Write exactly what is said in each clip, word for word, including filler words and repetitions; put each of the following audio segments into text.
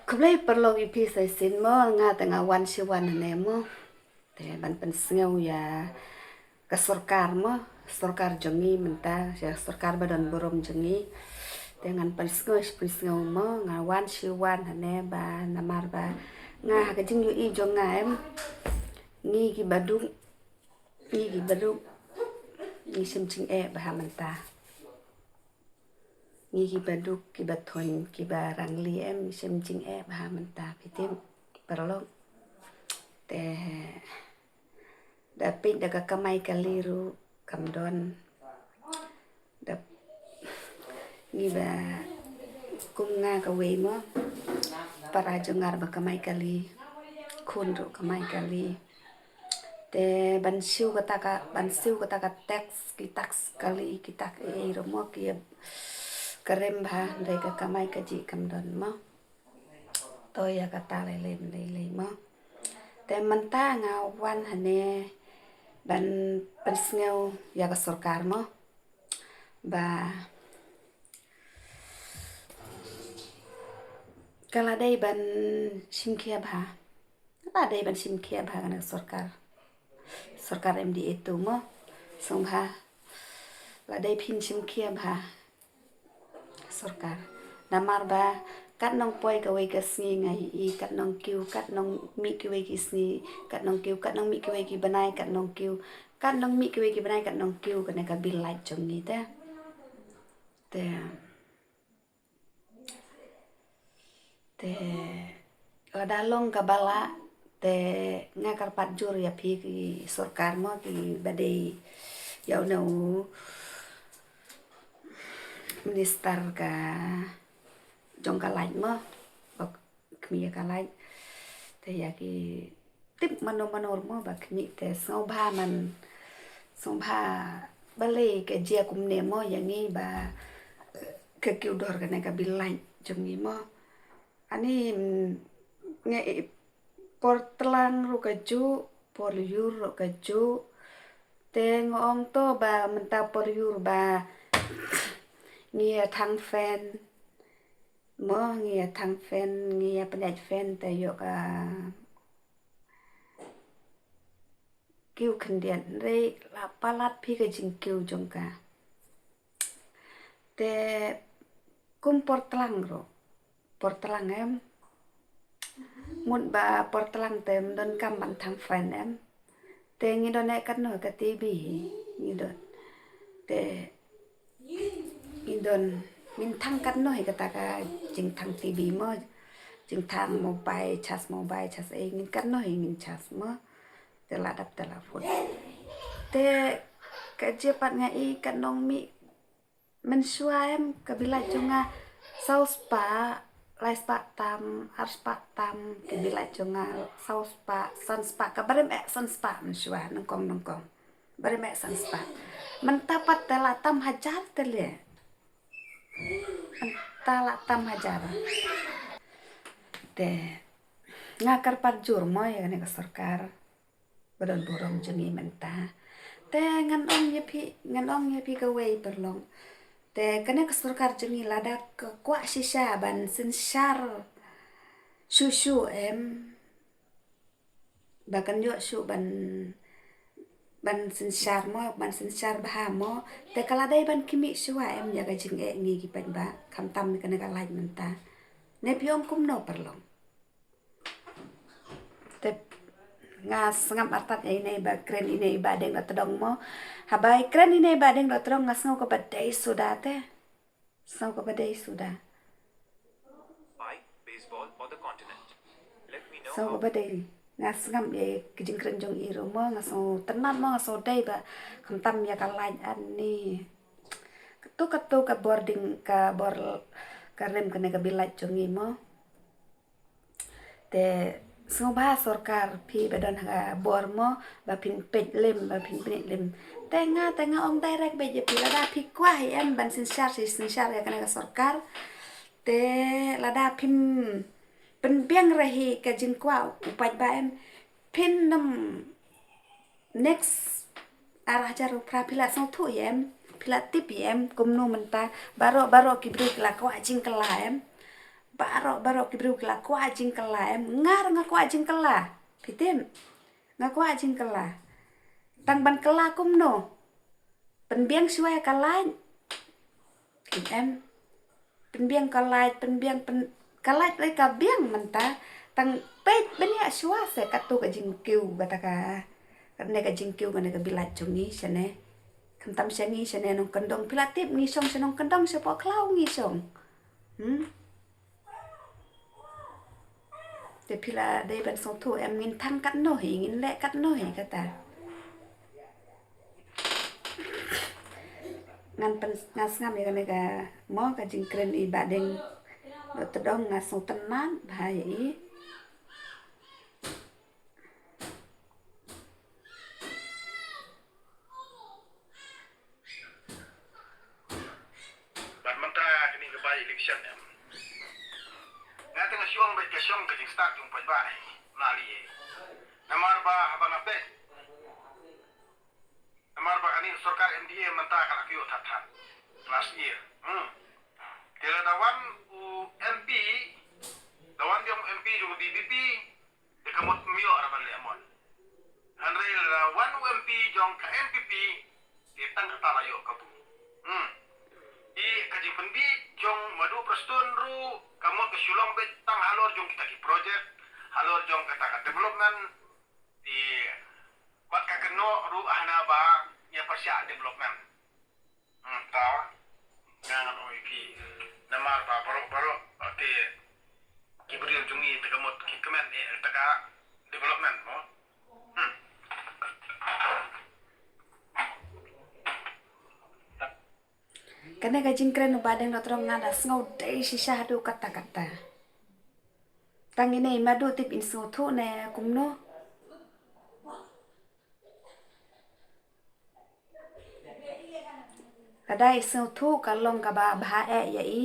Khublei paralok ïa phi sa shisien mo, nga te nga wan shi wan hangne mo. Te ban pynsngew ïa ka sorkar mo, sorkar jong ngi mynta, ïa sorkar ba don burom jong ngi. Te ngan pynsngew shi pynsngew mo, nga wan shi wan hangne ba namar ba nga ha ka jingïohi jong nga em. Ngi ki baduk, ngi ki baduk, ngi shem jingeh bha mynta. Ngi ki baduk, ki bathoiñ, ki barangli em, ngi shem jingeh bha mynta phi tip paralok. Te da peit da ka kamai kali ruh kam don. Da ngi ba kum nga kawei mo. Para jong nga ba kamai kali. Khun ruh kamai kali. Te ban siew kata ka, ban siew kata ka tax, ki tax kali, ki tax ei ei ruh mo ki ïa ka rem bha, hynrei ka kamai kajih kam don mo. To ïa kata lei lei lei lei mo. Te mynta nga wan hangne ban pynsngew ïa ka sorkar mo. Ba ka la dei ban shim khia bha. Ka la dei ban shim khia bha kane ka sorkar. Sorkar M D A two mo. Sngewbha. La dei phin shim khia bha. Sorkar. Namar ba katno poi kawei ka sngi nga ïohi, katno kiew, katno mih kiwei ki sngi, katno kiew, katno mih kiwei ki bnai, katno kiew, katno mih kiwei ki bnai, katno kiew kane ka bill light jong ngi te. Te, te lada long kaba lah te nga kyrpad jur ïa phi ki sorkar mo, ki ba dei ïa une u minister ka jong ka light mo, ba khmih ïa ka light. Te ïa ki tip mano mano mo ba khmih te sngewbha man, sngewbha balei ka jia kumne mo ïa ngi ba ka kiew dor kane ka bill light jong ngi mo. Ani, mm, ngi i por tlang ruh kajuh, por lyiur ruh kajuh. Te nga ong to ba mynta por lyiur ba ngi ïa thang fan mo, ngi ïa thang fan, ngi ïa pynïaid fan te ïoh ka kiew khyndiat, hynrei la palat phi ka jingkiew jong ka. Te kum por tlang ruh, por tlang em. Mut ba por tlang te ym don kam ban thang fan em. Te ngi don eh katno ka T V hi, ngi don. Te ngi don, ngin thang katno hi kata ka jingthang T V mo. Jingthang mobile, charge mobile, charge ei, ngin katno hi ngin charge mo. Te la dap te la phut. Te ka jia pat nga i katno mih mynshuwa em ka bill light jong nga saw spah, lai spah tam, ar spah tam, ka bill light jong nga saw spah, san spah, kaba rem eh san spah mynshuwa, nyngkong nyngkong. Ba rem eh san spah. Mynta pat te la tam hajar te leh. Mynta la tam hajar. Te nga kyrpad jur mo ïa kane ka sorkar ba don burom jong ngi mynta. Te ngan ong ïa phi, ngan ong ïa phi kawei paralok. Te kane ka sorkar jong ngi lada ka kwah shisha ban synshar shuh shuh em, ba kan ïoh shuh ban, ban synshar mo, ban synshar bha mo. Te ka la dei ban khmih shuwa em ïa ka jingeh ngi ki paidbah, khamtam ïa kane ka light mynta. Ne phi ong kumno paralok? Te nga sngap artat ïa ine i ba kren, ine i ba deng dohtdong mo. Haba i kren ine i ba deng dohtdong nga sngew kaba dei suda te. Sngew kaba dei suda. Pipe, baseball or the continent? Let me know. Sngew how. Kaba dei. Nga sngap ïa ka jingkren jong i ruh mo, nga sngew tynnat mo, nga sngew dei ba khamtam ïa ka light ani. Katto katto ka bor ding, ka bor, ka rem kane ka bill light jong i mo. Te sngewbha sorkar phi ba don ha ka bor mo, ba phin peit lem, ba phin peit lem. Te nga, te nga ong direct beit ïa phi, lada phi kwah hi em ban synshar, shi synshar ïa kane ka sorkar. Te lada phim pynbiang re hi ka jingkwah u paidbah em, phin nym next ar hajar u phra phi la sngewthuh hi em, phi la tip hi em, kumno mynta, baroh baroh ki briew ki la kwah jingkylla em. Baroh, baroh ki briew ki la kwah jingkylla, em, nga ruh nga kwah jingkylla. Phi tip? Nga kwah jingkylla. Tang ban kylla kumno? Pynbiang shuwa ïa ka light. Em. Pynbiang ka light, pynbiang pyn-, ka light ruh ka biang mynta. Tang peit ban ïa shuwa se katto ka jingkiew kata ka. Kane ka jingkiew kane ka bill light jong ngi shane. Khamtam sha ngi shane nongkyndong, phi la tip ngi shong sha nongkyndong, shapoh khlaw ngi shong. Hmm? Te phi la dei ban sngewthuh, em, ngin thang katno hi, ngin leh katno hi kata. Ngan pyn-, ngan sngap ïa kane ka, mo, ka jingkren i Bah Deng Dohtdong, nga sngewtynnat bha ïa i. Bad mynta kane ka by election, em, nga te nga shu ong beit ka shong ka jingstad jong u paidbah, eh, na lieh, eh. Namar ba haba nga peit, namar ba kane ka sorkar M D A mynta ka la kiew thad thad last year. Hmm. Te lada wan u M P, da wan biang u M P jong u V P P, te ka mut ym ïoh ruh ban leh mon. Hynrei lada wan u M P jong ka N P P, te tang kata la ïoh kabu. Hmm. I ka jingpynbieit jong Madu Prestone ruh ka mut ka shu long beit tang halor jong kita ki project, halor jong kata ka development, te bad ka kynnoh ruh hana ba ïa pyrshah development. Hmm, ta, nga ngan ong ïa phi, namar ba baroh baroh, eh, te ki briew jong ngi te ka mut ki kmen, eh, te ka development mo. Hmm. Kane ka jingkren u Bah Deng Dohtdong nga da sngew dei shisha haduh katta katta. Tang ine i Madu tip in sngewthuh ne kumno. Lada i sngewthuh ka long kaba bha eh ïa i.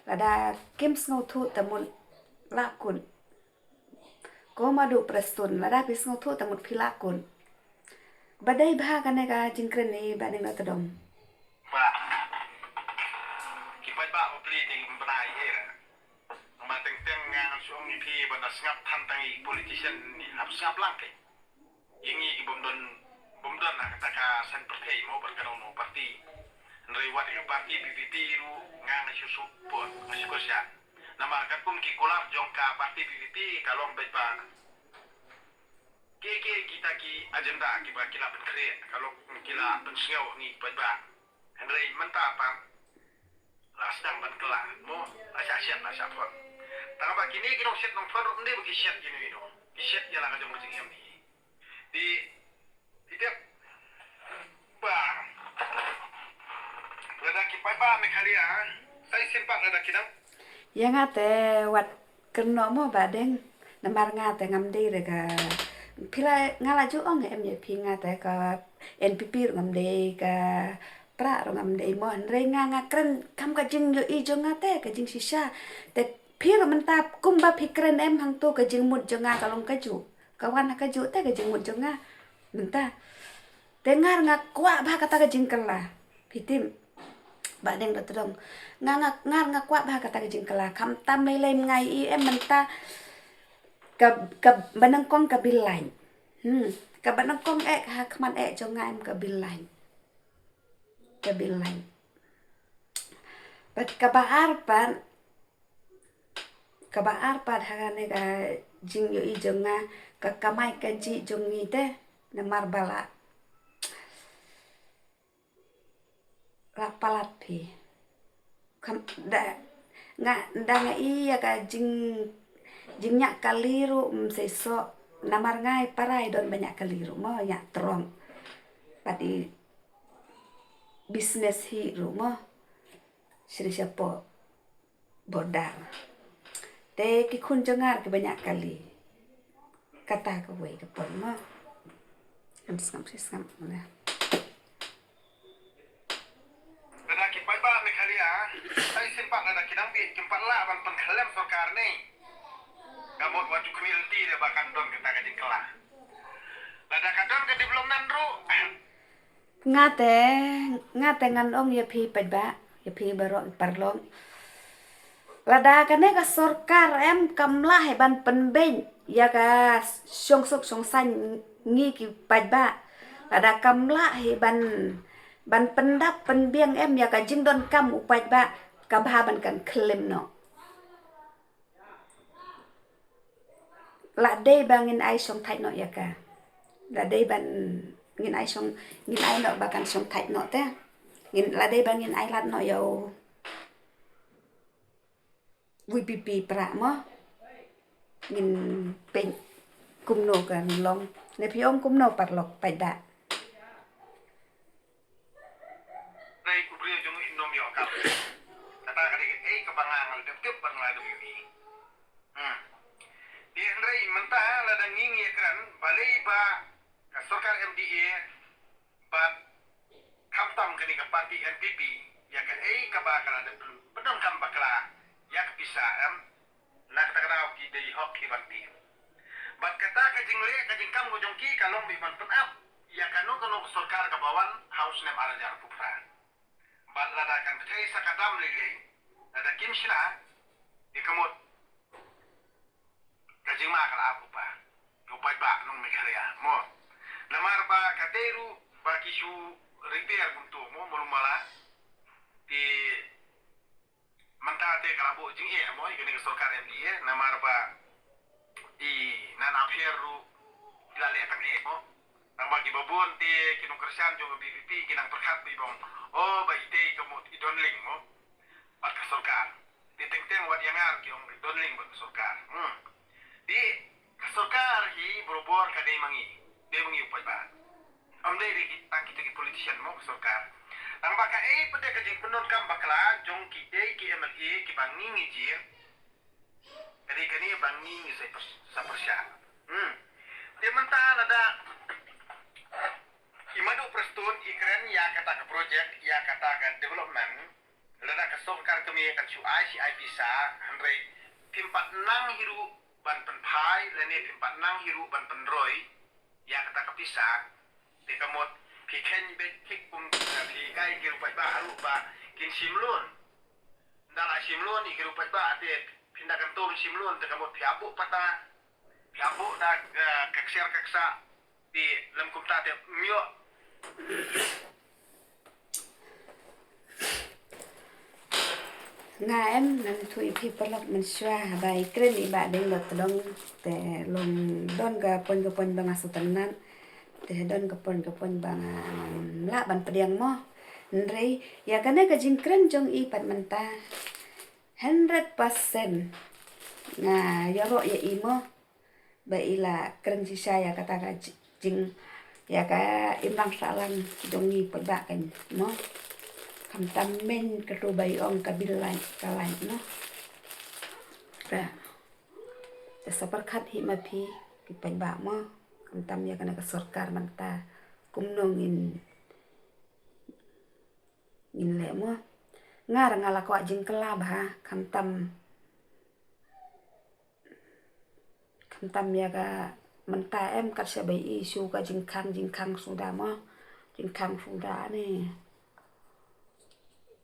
Lada kim sngewthuh te mut lah kut. Ko Madu Prestone, lada phi sngewthuh te mut phi lah kut. Ba dei bha kane ka jingkren i Bah Deng Dohtdong. Ba ki paidbah ba plie te kim bnai eh. Namar teng teng nga ngan shu ong ïa phi ban da sngap than tang i politician ni, hap sngap lang te. Ïa ngi ki bym don, bym don ha kata ka saiñ pyrthei mo bad kano kano party. Hynrei wat ïa ka party V P P ruh nga nga shu support, nga shu kyrshan. Namar katkum ki kular jong ka party V P P ka long beit ba ki, ki, kita ki agenda kiba ki la pynkhreh, ka long ki la pynsngew ha ngi paidbah. Hynrei mynta pat la sdang ban kylla mo, la shah shet la shah phon. Tang ba kine ki nongshet nongphon ruh ym dei ba ki shet kino kino, ki shet ïa la ka jong ka jingim hi. Te, te dep ba lada ki paidbah Meghalaya sa shisien pat lada ki dang. Ïa nga te wat kynnoh mo Bah Deng. Namar nga te ngam dei re ka, phi la, nga la ju ong em ïa phi, nga te ka N P P ruh ngam dei, ka Prah ruh ngam dei mo. Hynrei nga nga kren kam ka jingïohi jong nga te ka jingshisha. Te phi ruh mynta kumba phi kren em hangto ka jingmut jong nga ka long kajuh. Ka wan ha kajuh te ka jingmut jong nga mynta. Te nga ruh nga kwah bha kata ka jingkylla. Phi tip, Bah Deng Dohtdong. Nga, nga, nga ruh nga kwah bha kata ka jingkylla. Khamtam lei lei nga ïohi em mynta ka, kaba nyngkong ka bill line. Hmm. Kaba nyngkong eh ka ha khmat eh jong nga em ka bill line. Ka bill line. Bad kaba ar pat, kaba ar pat ha kane ka jingïohi jong nga, ka kamai kajih jong ngi te namar ba la, la palat phi. Kam, da, nga, da nga ïa ka jing, jingñiah kali ruh ym seisoh, namar nga i para i don ba ñiah kali ruh mo, ñiah trok. Bad i business hi ruh mo. Shisha shapoh border. Te ki khun jong nga ruh kiba ñiah kali. Kata kawei ka por mo. Ngam sngap, sngap mo. Lada ki paidbah Meghalaya, sa shisien pat lada ki dang bieit kim pat lah ban pynkhlem sorkar ne. Ka mut wat ju khmih lynti de ba kan don kata ka jingkylla. Lada ka don ka development ruh. Nga te, nga te ngan ong ïa phi paidbah, ïa phi baroh paralok. Lada kane ka sorkar em kam lah hi ban pynbeit ïa ka shongsuk shongsaiñ ngi ki paidbah. Lada kam lah hi ban, ban pyndap pynbiang em ïa ka jingdonkam u paidbah, ka bha ban kan khlem noh. La dei ba ngin ai shong thait noh ïa ka. La dei ban ngin ai shong, ngin ai noh ba kan shong thait noh te. Ngin, la dei ba ngin ai lad noh ïa u VPP pra mo. Ngin peit kumno kan long. Ne phi ong kumno paralok paidbah? Dei u briew jong u ym ïoh kam. Kata ka dei kaei kaba nga ngan dep tip bad nga dep ïohi. Hmm. Te hynrei mynta lada ngi ïakren balei ba ka sorkar MDA bad khamtam kane ka parti NPP ïa kaei kaba ka la dep pyndonkam bakla ïa ka pisa em. Na kata ka daw ki dei hok ki ban tip. Bad kata ka jingleh ka jingkam ka jong ki ka long ba ban pynap ïa kano kano ka sorkar kaba wan ha u snem ar hajar arphew phra. Bad lada kan bthei sa ka dam lei lei, lada kim shna, te ka mut ka jingma ka la ap u pa, u paidbah nong Meghalaya mo. Namar ba ka dei ruh ba ki shu repair kumto mo, malu mala. Te mynta te ka la buh jingeh mo ïa kane ka sorkar MDA, namar ba i Nan Apher ruh i la leh tang eh mo. Tang ba kiba bun te ki nongkyrshan jong ka VPP ki nang pyrkhat ba i bong, o ba i te ka mut i don link mo bad ka sorkar. Te teng teng wat ïa ngar ki ong i don link bad ka sorkar. Hmm. Te ka sorkar hi barabor ka dei ma ngi, dei ma ngi u paidbah. Ym dei dei ki tang kita ki politician mo ka sorkar. Tang ba kaei pat de ka jingpyndonkam bakla jong ki dei ki MLA kiba ngi ngi jied. Ka dei kane ba ngi ngi sa pyrsh-, sa pyrshah. Hmm. Te mynta lada i Madu Prestone i kren ïa kata ka project, ïa kata ka development, lada ka sorkar kmie kan shu ai shi ai pisa, hynrei phim pat nang hi ruh ban pynphai lane phim pat nang hi ruh ban pynroi ïa kata ka pisa. Te ka mut phi kheiñ beit thik kum, eh, phi kai ki ruh paidbah ruh ba kin shim loan. Nda la shim loan ïa ki ruh paidbah te phin da kan tong shim loan, te ka mut phi ap buh pata, phi ap buh da, eh, ka ksiar ka ksah. Te lem kumta te ym ïoh. Nga em ngan ïathuh ïa phi paralok mynshuwa haba i kren i Bah Deng Lotdong te long don ka point ka point ba nga sngewtynnat, te don ka point ka point ba nga, mm, lah ban pdiang mo. Hynrei ïa kane ka jingkren jong i pat mynta hundred percent nga ïaroh ïa i mo. Ba i la kren shisha ïa kata ka ji-, jing, ïa ka imlang sahlang jong ngi paidbah kan mo. Khamtam mynta kato ba i ong ka bil lain ka lain mo. Ka, te sa pyrkhat hi ma phi ki paidbah mo. Khamtam ïa kane ka sorkar mynta kumno ngin, ngin leh mo. Nga ruh nga la kwah jingkylla bha, khamtam Khamtam ïa ka mynta em kat shaba i shu ka jingkhang, jingkhang suda mo. Jingkhang suda ne.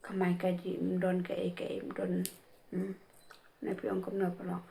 Kamai ka jingdon kaei kaei ym don. Hmm. Ne phi ong kumno paralok.